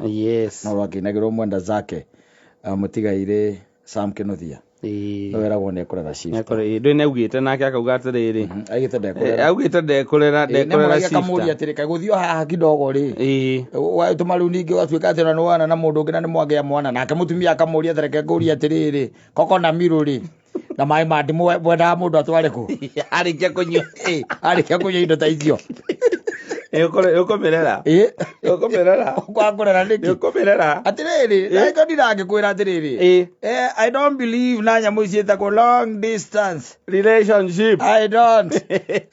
Yes. No rwakĩinagĩrwo mwenda zake mũtigairĩ Sam Kĩnuthia. Ĩĩ. No weragwo nĩ ekũrera Shifter. Ndũĩ nĩ augĩte nake akauga atĩrĩrĩ. Aigĩte ndekũrera. Augĩte ndekũrera ndekũrera Nĩmũragia kamũria Shifter. atĩrĩ kaĩ gũthiĩ o haha kidogo rĩ. Ĩĩ. Watũma rĩu ningĩ ũgatuĩka atĩ ona nĩwona na mũndũ ũngĩ na nĩmwagĩa mwana nake mũtumia akamũria atĩ reke ngũrie atĩrĩrĩ koko na mirũ rĩ na maĩ ma ndimũ mwendaga mũndũ atware kũ Arĩkia kũnyua. Ĩ, arĩkia kũnyua indo ta icio. Ũkũmĩrera. Ĩ. Ũkũmĩrera. Ũkwakũrera nĩkĩ? Ũkũmĩrera. Atĩrĩrĩ, na ndirangĩkwĩra atĩrĩrĩ. Ĩ. I don't believe na nyamũ ici ĩtagwo long distance Relationship. I don't.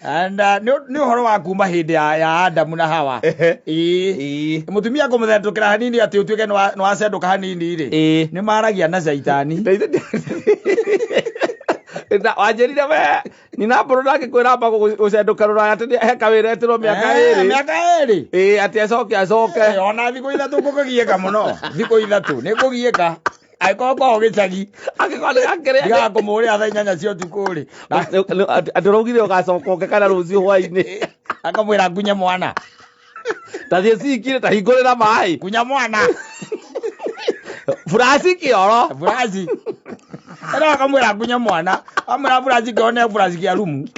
And nĩ ũhoro wa kuma hĩndĩ ya Adamu na Hawa. Ehe. Ĩĩ. Ĩĩ. Mũtumia kũmũthendũkĩra hanini atĩ ũtuĩke nĩ wacendũka hanini rĩ. Ĩĩ. Nĩ maragia na caitani. Wanjĩrire we nina mbũrũ ndangĩkwĩra amba gũcendũka rũraya atĩ he kawĩra etĩrwo mĩaka ĩrĩ. Mĩaka ĩrĩ. Ĩĩ atĩ acoke acoke. Ona thikũ ithatũ ngũkũgiĩka mũno. Thikũ ithatũ nĩ ngũgiĩka. Angĩkorwo kwao gĩcagi. Angĩkorwo nĩ gakĩrĩa. Ndigaga kũmũrĩra thaa 8 cia ũtukũ rĩ. Atĩ ũraugire ũgacoka ũke kana rũciũ hwainĩ. Akamwĩra ngunye mwana. Ta thiĩ cikire ta hingũrĩra maĩ. Kunya mwana. Buraci kĩoro. Buraci. Ĩno akamwĩra ngunye mwana. Amwĩra buraci kĩoro nĩ buraci kĩa rumu.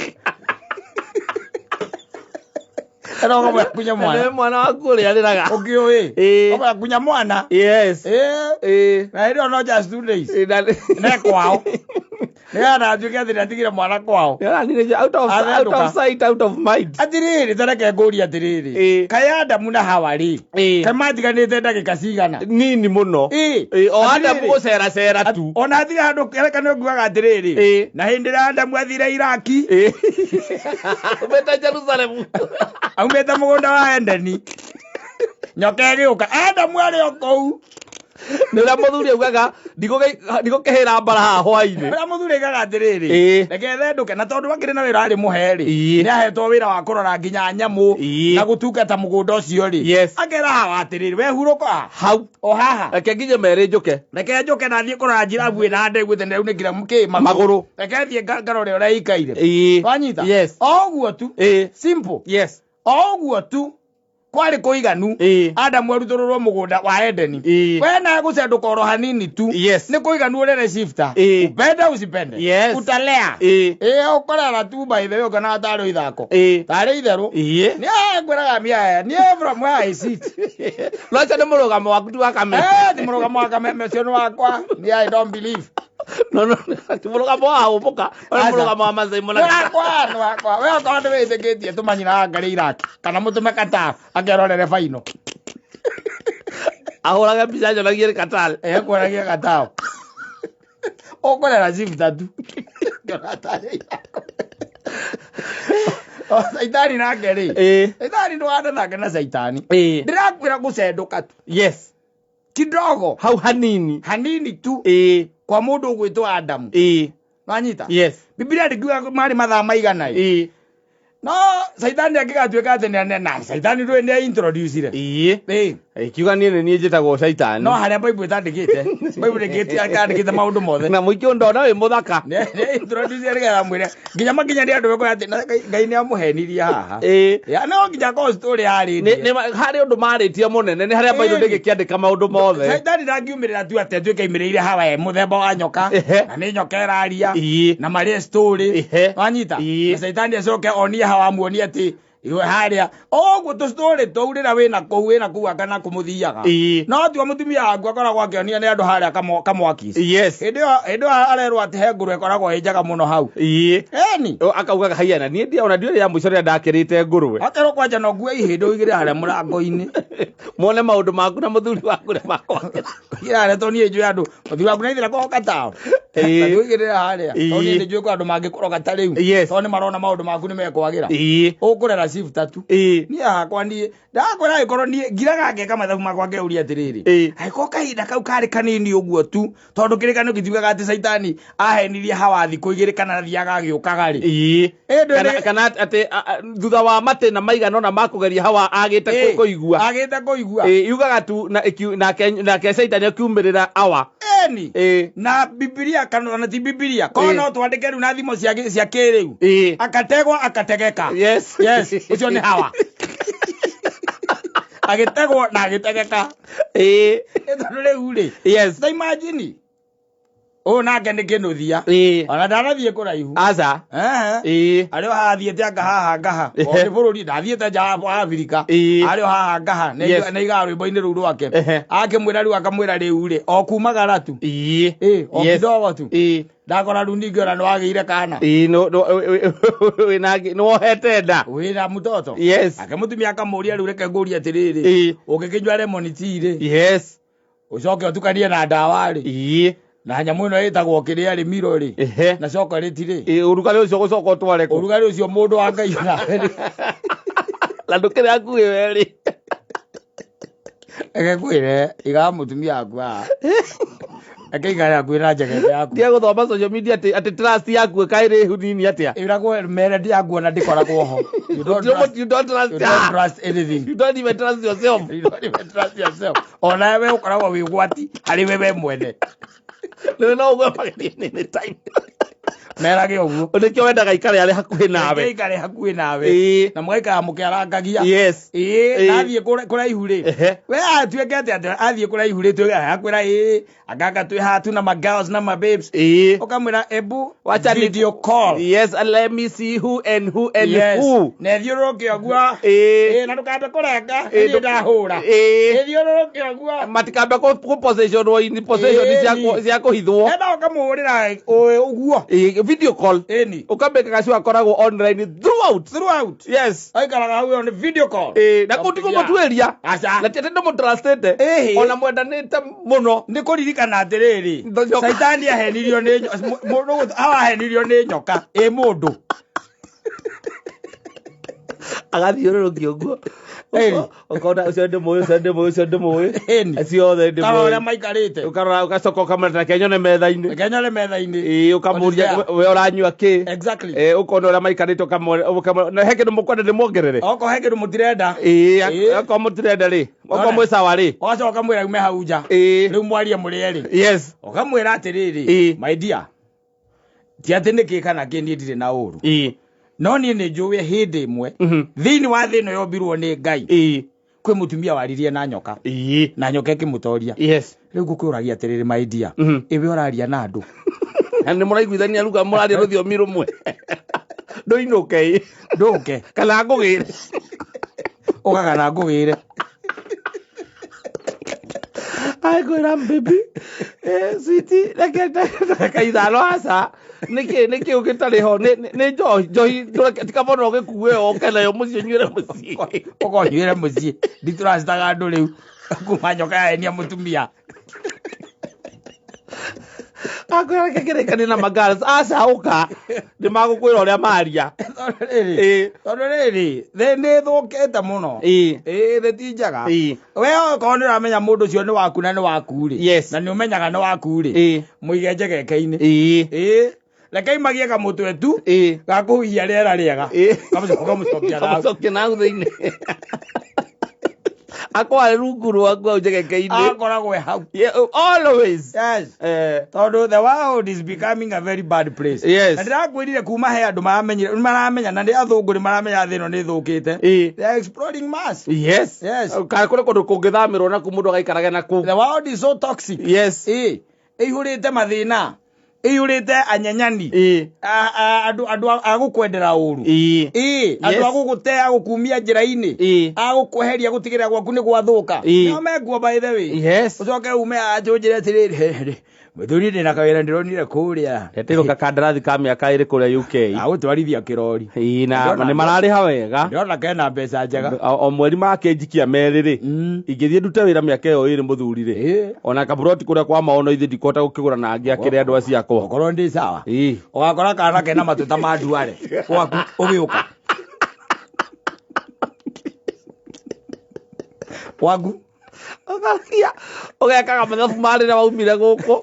Ĩno akamwĩra ngunye mwana. Nĩ mwana waku ũrĩa arĩraga. Ũkĩũĩ. Ĩĩ. Akamwĩra ngunye mwana. Yes. Ĩĩ. Ĩĩ. Na hĩndĩ ĩyo no just 2 days. Ĩĩ, na- Ne kwao. Nĩgetha nduĩke atĩ nĩatigire mwana kwao. Nĩaranire out of Athendũka. out of sight out of mind. Atĩrĩrĩ, ta reke ngũrie atĩrĩrĩ. Ĩĩ. Kaĩ Adamu na Hawa rĩ, Ĩĩ. kaĩ matiganĩte ndagĩka cigana? Nini mũno. Ĩĩ. Ĩĩ, o Adamu Atĩrĩrĩ. gũceracera tu. Ona hatirĩ handũ reka nĩ nguaga atĩrĩrĩ. Ĩĩ. Na hĩndĩ ĩrĩa Adamu athire Iraki, Ĩĩ. Aumĩte Jerusalem. aumĩte mũgũnda wa Edeni. Nyoka ĩgĩũka. Adamu arĩ o kũu. Nĩ ũrĩa mũthuri augaga ndigũkĩhĩra mbara haha hwainĩ. Ũrĩa mũthuri aigaga atĩrĩrĩ, Ĩĩ. reke thendũke na tondũ akĩrĩ na wĩra arĩ mũhe rĩ, Ĩĩ. nĩ ahetwo wĩra wa kũrora nginya nyamũ Ĩĩ. na gũtungata mũgũnda ũcio rĩ. Yes. Akera Hawa atĩrĩrĩ, we hurũka haha. Hau. O haha. Reke nginye merĩ njũke. Reke njũke na thiĩ kũrora njirabu ĩna ndĩguĩte nĩ raunĩkire kĩ Magũrũ. Reke thiĩ ngarore ũrĩa ĩikaire. Ĩĩ. Wanyita? Yes. O ũguo tu. Ĩĩ. Simple. Yes. O ũguo tu. Kwarĩ kũiganu. Ĩĩ. Adamu arutũrũrwo mũgũnda wa Edeni. Ĩĩ. We na gũcendũka oro hanini tu. Yes. Nĩ kũiganu ũrere shifter. Ĩĩ. Upende usipende. Yes. Utalea. Ĩĩ. Ĩĩ ũkũrera tu by the way ũkona tarĩ ithako. Ĩĩ. Tarĩ itherũ. Ĩĩ. Nĩ ngwĩraga mĩaya. Niĩ from where I sit. No ũcio nĩ mũrũgamo waku ti wa kameme. Ti mũrũgamo wa kameme ũcio nĩ wakwa. Niĩ I don't believe. No no ti mũrũgamo wa ũmbũka. Nĩ Aca. mũrũgamo wa Masai Nĩ Mara. wakwa, nĩ wakwa. We okorwo nĩ wĩtĩkĩtie tũma nyina wa Ngarĩ Iraki kana mũtũme Qatar akerorere baino. Ahũrage mbica nyonagie nĩ Qatar. Ekuonagia Qatar. Ũkũrera shifter tu. Ndona tarĩ ithako. O Caitani nake rĩ. Ĩĩ. Caitani ndũgane na Caitani. Ĩĩ. Ndĩrakwĩra gũcendũka tu. Yes. Kidogo. Hau hanini. Hanini tu. Ĩĩ. Kwa mũndũ ũgwĩtwo Adamu. Ĩĩ. Wanyita? Yes. Biblia ndĩkiuga marĩ mathaa maigana ĩ. Ĩĩ. No Caitani angĩgatuĩka atĩ nĩ na Caitani ndũĩ nĩ introduce-ire. Ĩĩ. Ĩĩ. Ĩkiuga niĩ nĩ niĩ njĩtagwo Caitani. No harĩa Bible ĩtandĩkĩte, Bible ĩtandĩkĩte maũndũ mothe. Na mũingĩ ndona wĩ mũthaka. Nĩ introduce nĩgetha mwĩre nginya makinya nĩ andũ mekũra atĩ na Ngai nĩ amũhenirie haha. Ĩĩ. Ya no nginya akorwo story yarĩ Nĩ nĩ harĩ ũndũ marĩtie mũnene nĩ harĩa Bible Ĩĩ. ndĩngĩkĩandĩka maũndũ mothe. Caitani ndangiumĩrĩra tu atĩ atuĩke aimĩrĩire Hawa e mũthemba wa nyoka Ehe. na nĩ nyoka ĩraria Ĩĩ. na marĩe story. Ehe. Wanyita? Ĩĩ. Na Caitani acoke onie Hawa amuonie atĩ iwe harĩa ũguo tũstory tũu rĩrĩa wĩna kũu wĩna kũu anga na kũmũthiaga. Ĩĩ. No tiga mũtumia waku akoragwo akĩonia nĩ andũ harĩa kamwaki. Yes. Hĩndĩ ĩyo arerwo atĩ he ngũrwe ĩkoragwo ĩ njega mũno hau. Ĩĩ. Ĩni. Akaugaga haiya na niĩ ona ndiũĩ rĩa mũico rĩrĩa ndakĩrĩte ngũrwe. Akerwo kwanja no ngue ihĩndĩ ũigĩre harĩa mũrango-inĩ. Mone maũndũ maku na mũthuri waku ũrĩa makwagĩra. Ũigĩre harĩa tondũ niĩ njũĩ andũ mũthuri waku nĩaithĩra kũroka taũ. Ĩĩ. Tondũ ũigĩrĩre harĩa. Tondũ niĩ Ĩĩ. nĩnjũĩ kwĩ andũ mangĩkũroga ta rĩu. Yes. Tondũ nĩmarona maũndũ maku nĩmekwagĩra. Ĩĩ. Ũkũrera shifter tu. Ĩĩ. Niĩ hakwa niĩ ndakwĩra angĩkorwo niĩ ngiraga ngeka mathabu makwa ngeuria atĩrĩrĩ. Ĩĩ. Angĩkorwo kahinda kau karĩ kanini ũguo tu tondũ kĩrĩkanĩro gĩtiugaga atĩ Caitani ahenirie Hawa thikũ igĩrĩ kana athiaga agĩũkaga rĩ. Ĩĩ. Ĩĩ, ndũĩ Kana nĩ- kana atĩ thutha wa matĩna maigana ũna ma kũgeria Hawa agĩte Ĩĩ, kũigua. Agĩte kũigua. Ĩĩ, yugaga tu na nake Caitani akiumĩrĩra Hawa. Ĩni. Ĩĩ. Na Bibilia kana ona ti Bibilia. Korwo Ĩĩ. no twandĩke rĩu na thimo cia kĩrĩu. Ĩĩ. Akategwa akategeka. Yes. Yes, ũcio nĩ Hawa. Agĩtegwo na agĩtegeka. Ĩĩ. Ĩ tondũ rĩu rĩ, Yes. ta imagine ũyũ nake nĩ kĩnũthia. Ĩĩ. Ona ndanathiĩ kũraihu. Aca. Ehe. Ĩĩ. Arĩ o haha athiĩte anga haha ngaha. O nĩ bũrũri ndathiĩte nja wa Abirika. Ĩĩ. Arĩ o haha ngaha. Yes. Nĩ igaga rwĩmbo-inĩ rũu rwake. Ehe. Akĩmwĩra rĩu akamwĩra rĩu rĩ, o kumagara tu. Ĩĩ. Ĩĩ, o Yes. kidogo tu. Ĩĩ. Ndakora rĩu ningĩ ona nĩwagĩire kana. Ĩĩ no no wĩna nĩwohete nda. Wĩna mũtoto. Yes. Ake mũtumia akamũria rĩu reke ngũrie atĩrĩrĩ. Ĩĩ. Ũngĩkĩnyua lemon tea rĩ, Yes. ũcoke ũtukanie na ndawa rĩ, Ĩĩ. na nyamũ ĩno ĩtagwo kĩrĩa rĩ miro rĩ, Ehe. na chocolate rĩ, Ĩĩ ũrugarĩ ũcio gũcoka ũtware kũ? ũrugarĩ ũcio mũndũ wa Ngai onawe rĩ, Na ndũkĩrĩ hakuhĩ we rĩ. reke ngwĩre igaga mũtumia waku haha. Reke ikare hakuhĩ na njegete yaku. Ndige gũthoma social media atĩ atĩ trust yaku ĩkaĩ rĩhu nini atĩa. Ĩragwo mere ndiakuona ndĩkoragwo ho. You don't You trust, don't, you don't trust you don't trust anything. You don't even trust yourself. You don't even trust yourself. Ona we ũkoragwo wĩ ũgwati harĩ we we mwene. Nĩwe no ũgwe magerio-inĩ anytime. Merage ũguo. Nĩkĩo wendaga ikare arĩ hakuhĩ nawe. Reke ikare hakuhĩ nawe. Ĩĩ. Na mũgaikara mũkĩarangagia. Yes. Ĩĩ, Ĩĩ. na athiĩ kũraihu rĩ. Ehe. We atuĩke atĩ atĩ athiĩ kũraihu rĩ tuĩke akwĩra ĩĩ anganga twĩ haha tu na ma girls na ma babes. Ĩĩ. Ũkamwĩra ebu Wacha ni- video call. Yes, and let me see who and who and Yes. who. Na ĩthiũrũrũke ũguo. Ĩĩ. Ĩĩ, na ndũkambe kũrenga. Ĩĩ, Niĩ ndahũra. Ĩĩ. Ĩthiũrũrũke ũguo. Matikambe kũ position in position Ĩĩ, cia ni. cia kũhithwo. Enda ũkamũhũrĩra ũguo. Ĩĩ, video call. Ĩni. Ũkamĩkaga cio akoragwo online throughout. Throughout. Yes. Aikaraga hau ĩyo nĩ video call. Ĩĩ, na kũu ti kũmũtuĩria. Aca. Na ti atĩ ndũmũtrustĩte. Ĩhĩ. Ona mwendanĩte mũno. Nĩ kũririkana atĩrĩrĩ Ndocoka. caitani ahenirio nĩ mũndũ ahenirio nĩ nyoka ĩ mũndũ Agathiũrũrũkia ũguo. Ĩni. Ũkona ũcio ndĩmũĩ, ũcio ndĩmũĩ, ũcio ndĩmũĩ. Ĩni. Acio othe tarora ũrĩa ndĩmũĩ. maikarĩte Ũkarora ũgacoka ũkamwĩra ta reke nyone metha-inĩ. reke nyone metha-inĩ Ĩĩ, ũkamũria What is we ũranyua kĩ? Exactly. Ĩĩ, ũkona ũrĩa maikarĩte ũkamwĩra na he kĩndũ mũkwenda ndĩmuongerere. Okorwo he kĩndũ mũtirenda. Ĩĩ, Ĩĩ. akorwo mũtirenda rĩ, okorwo Nona. mwĩ sawa rĩ. Ũgacoka ũkamwĩra ume hau nja. Ĩĩ. Rĩu mwarie mũrĩ erĩ. Yes. Ũkamwĩra atĩrĩrĩ, Ĩĩ. my dear, ti atĩ nĩ kĩ kana kĩ niĩ ndirĩ na ũru. Ĩĩ. No niĩ nĩ njũĩ hĩndĩ ĩmwe Mhm. thĩinĩ wa thĩ ĩno yombirwo nĩ Ngai Ĩĩ. kwĩ mũtumia waririe na nyoka Ĩĩ. na nyoka ĩkĩmũtoria. Yes. Rĩu ngũkũragia atĩrĩrĩ my dear, Mhm. ĩwe ũraria na andũ. Na nĩ mũraiguithania ruga mũraria rũthiomi rũmwe. Ndũinũke ĩ. Ndũke. Kana ngũgĩre. Ũkaga na ngũgĩre. Ai kwĩra baby. Eh, sweetie, reke ndagĩka ithano aca. Nĩkĩ nĩkĩ ũgĩtarĩ ho? Nĩ nĩ njohi njohi ndũreke tikabona ũgĩkue ũke nayo mũciĩ ũnyuĩre mũciĩ. Ũkonyuĩre mũciĩ. Nditũracitaga andũ rĩu kuma nyoka yahenia mũtumia. Akwĩra reke kĩrĩkanie na magirls aca ũka. Nĩ magũkwĩra ũrĩa maria. Tondũ rĩrĩ, Ĩĩ. tondũ rĩrĩ, thĩ nĩ ĩthũkĩte mũno. Ĩĩ. Ĩĩ, thĩ ti njega. Ĩĩ. We okorwo nĩ ũramenya mũndũ ũcio nĩ waku na nĩ waku rĩ. Yes. Na nĩ ũmenyaga nĩ waku rĩ. Ĩĩ. Mũige njegeke-inĩ. Ĩĩ. Ĩĩ. Reke imagie kamũtwe tu Ĩĩ. gakũhuhia rĩera rĩega. Ĩĩ. Kamũcokia na hau. Kamũcokia na hau thĩinĩ. Akorwo arĩ rungu rwaku hau njegeke-inĩ. Akoragwo e hau. Yeah, always. Yes. Eh. Tondũ the world is becoming a very bad place. Yes. Na ndĩrakwĩrire kuma he andũ maramenyire maramenya na nĩ athũngũ nĩ maramenya thĩ ĩno nĩ ĩthũkĩte. Ĩĩ. They are exploring Mars. Yes. Yes. Kana kũrĩ kũndũ kũngĩthamĩrwo naku mũndũ agaikarage naku. The world is so toxic. Yes. Ĩĩ. Ĩihũrĩte mathĩna. Ĩihũrĩte anyenyani. Ĩĩ. Andũ andũ a gũkwendera ũru. Ĩĩ. Ĩĩ. Andũ Yes. a gũgũte a gũkumia njĩra-inĩ. Ĩĩ. A gũkweheria gũtigĩrĩra gwaku nĩ gwathũka. Ĩĩ. Nĩo mekuo by the way. Yes. Ũcoke ume anjũnjĩre atĩrĩrĩ mũthuri ndĩna kawĩra ndĩronire kũrĩa. Ndetĩirwo gakandarathi ka mĩaka ĩrĩ kũrĩa UK. Agũtwarithia kĩrori. Ĩĩ na Ndĩrona- nĩ mararĩha wega. Ndĩrona kena mbeca njega. O mweri makĩnjikia merĩ rĩ. Ingĩthiĩ ndute wĩra mĩaka ĩyo ĩrĩ mũthuri rĩ. Ĩĩ. Ona kaburoti kũrĩa kwa maono ithuĩ ndikũhota gũkĩgũra na angĩ akĩrĩ andũ acio akwa. Okorwo ndĩ sawa. Ĩĩ. Ũgakora kana kena matũ ta ma nduare gwaku ũgĩũka. Gwaku. Ũgakia ũgekaga mathabu ma rĩrĩa waumire gũkũ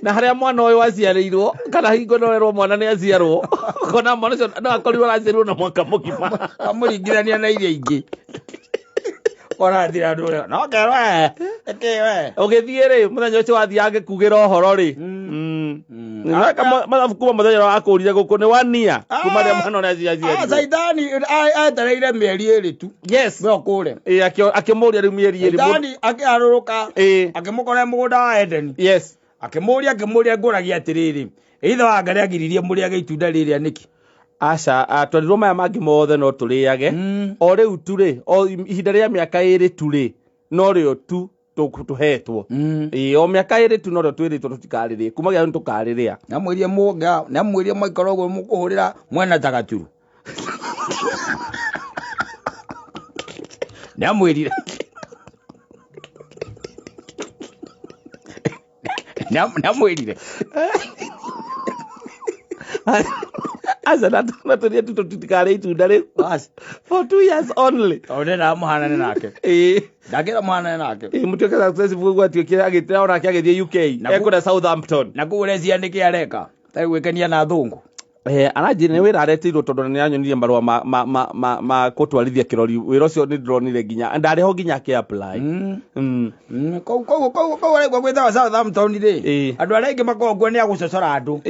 na harĩa mwana ũyũ aciarĩirwo kana hingo no werwo mwana nĩ aciarwo ũkona mwana ũcio no akorirwo araciarirwo na mwaka mũgima. Kamũringithania na iria ingĩ. Kora thira andũ ũrĩa. No kerwo we. Ĩkĩ we. Ũgĩthiĩ rĩ mũthenya ũcio wathiaga ngĩkugĩra ũhoro rĩ. Mathabu kuma muthenya ũrĩa akũrire gũkũ nĩ wania kuma rĩrĩa mwana ũrĩa aciaciarirwo. Caitani etereire mĩeri ĩrĩ tu. Yes. We ũkũre. Ĩĩ, akĩmũria rĩu mĩeri ĩrĩ. Caitani akĩharũrũka. Ĩĩ. Akĩmũkora mũgũnda wa Edeni. Yes. Akĩmũria ngũragia atĩrĩrĩ. Ithe wa Ngai agiririe mũrĩage itunda rĩrĩa nĩkĩ? Aca, twerirwo maya mangĩ mothe no tũrĩage. O rĩu tu rĩ, o ihinda rĩa mĩaka ĩrĩ tu rĩ, no rĩo tu tũhetwo. Ĩĩ, o mĩaka ĩrĩ tu no rĩo twĩrĩtwo tũtikarĩrĩe. Kuma gĩa tũkarĩrĩa. Namwĩrie mũnga, namwĩrie mwaikara ũguo mũkũhũrĩra mwena ta gaturu. Namwĩrire. Namwĩrire. Aca, na tũrĩe tu tũtikarĩe itunda rĩu. Bas. For 2 years only. Tondũ ndendaga mũhanane nake. Ĩĩ. Ndakĩra mũhanane nake. Ĩĩ, mũtuĩke successful ũguo atuĩkire agĩtĩra onake agĩthiĩ UK. Ekũrĩa Southampton. Na kũu ũrecia nĩkĩ areka? Tarĩ gwĩkenia na athũngũ. Aranjĩra nĩ wĩra aretĩirwo tondũ nĩ anyonirie marũa ma kũtwarithia kĩrori. Wĩra ũcio nĩ ndĩronire nginya ndarĩ ho nginya akĩ apply. Kũu kũu kũu kũu ũraigua gwĩtagwo Southampton rĩ. Andũ arĩa aingĩ makoragwo kuo nĩ a gũcocorora andũ.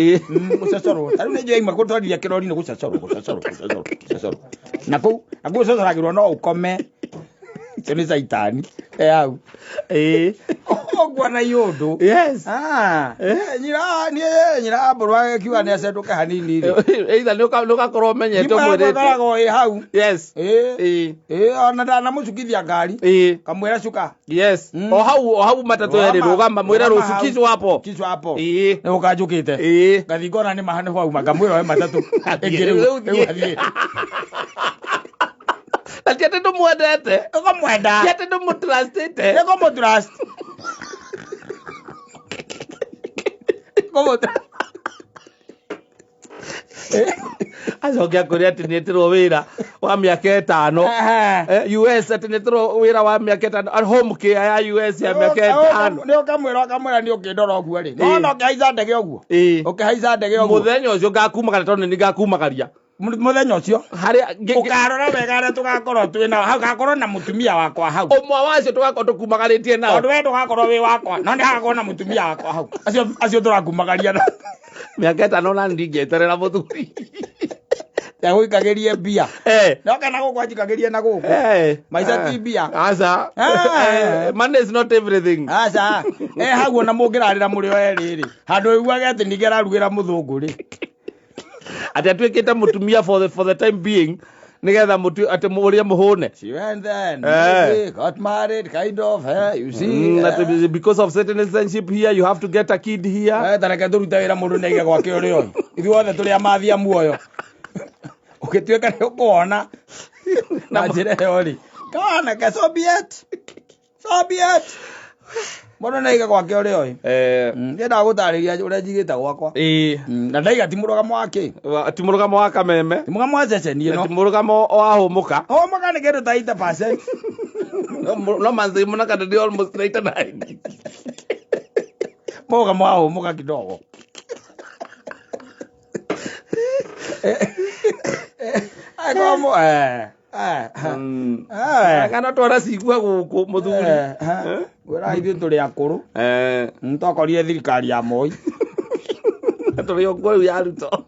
Gũcocorwo. Ta rĩu nĩ njũĩ aima gũtwarithia kĩrori nĩ gũcocorwo, gũcocorwo, gũcocorwo, gũcocorwo. Na kũu, na kũu ũcocoragĩrwo no ũkome. Ũcio nĩ caitani. E hau. Ũguo na iũndũ. Yes. Nyina, niĩ, nyina ambũrwo agĩkiuga nĩ acendũke hanini rĩ. Either nĩ ũgakorwo ũmenyete Thimũ yakwa ũmwĩrĩte. ĩkoragwo ĩ hau. Yes. Ĩĩ, ona ndanamũcukithia ngari. Kamwĩra cuka. Yes. O hau, o hau matatũ erĩ, rũgama, mwĩre rũciũ, kichwa hapo. Kichwa hapo. Ĩĩ. Nĩ ũkanjũkĩte. Ĩĩ. Ngathiĩ ngona nĩ ma nĩ wauma, ngamwĩra oe matatũ. Ĩngĩ rĩu, Rĩu thiĩ. rĩu athiĩ. Na ti atĩ ndũmwendete. Ũkamwenda. Ti atĩ ndũmũtrustĩte. Nĩ kũmũtrust. Kũmũtrust. Acoke akwĩre atĩ nĩetĩrwo wĩra wa mĩaka ĩtano. US atĩ nĩetĩrwo wĩra wa mĩaka ĩtano. At home care ya US ya mĩaka ĩtano. Nĩ ũkamwĩra, ũkamwĩra nĩ ũkĩndora ũguo rĩ. No no ũkĩhaica ndege ũguo. Ũkĩhaica ndege ũguo. Mũthenya ũcio ngakumagaria tondũ nĩ ngakumagaria. Mũthenya ũcio. Harĩa Ũkarora wega harĩa tũgakorwo twĩ nao. Hau gakorwo na mũtumia wakwa hau. Ũmwe wa acio tũgakorwo tũkumagarĩtie nao. Tondũ we ndũgakorwo wĩ wakwa. No nĩ hagakorwo na mũtumia wakwa hau. Acio, acio tũrakumagaria nao. Mĩaka ĩtano na ndingĩeterera mũthuri. Ndagũikagĩrie mbia. No kana gũkũ anjikagĩrie na gũkũ. Maica ti mbia. Aca. Money is not everything. Aca. Hau ona mũngĩrarĩra mũrĩ o erĩ rĩ. Handũ ũiguage atĩ ningĩ ararugĩra mũthũngũ rĩ. Atĩ atuĩkĩte mũtumia for the time being nĩgetha atĩ mũrĩe mũhũne. She went there, maybe got married, kind of, you see. That because of citizenship here, you have to get a kid here. Ta reke tũrute wĩra mũndũ nĩ aige gwake ũrĩa ũyũ. Ithuothe tũrĩ amathia muoyo. Ũgĩtuĩka nĩ ũkũona na njĩra ĩyo rĩ. Kana ke, so be it. So be it. Mũndũ nĩ aige gwake ũrĩa ũyũ. Ndiendaga gũtarĩria ũrĩa njigĩte gwakwa. Na ndaiga ti mũrũgamo wa kĩ? Ti mũrũgamo wa kameme. Ti mũrũgamo wa ceceni ĩno. Ti mũrũgamo wa hũmũka. Hũmũka nĩ kĩndũ ta 80%. No manzi mũno kana nĩ almost 99. Mũrũgamo wa hũmũka kidogo. Kana twara cigua gũkũ mũthuri. Wĩra ithuĩ tũrĩ akũrũ. Twakorire thirikari ya Moi. Tũrĩ o kuo rĩu ya Ruto.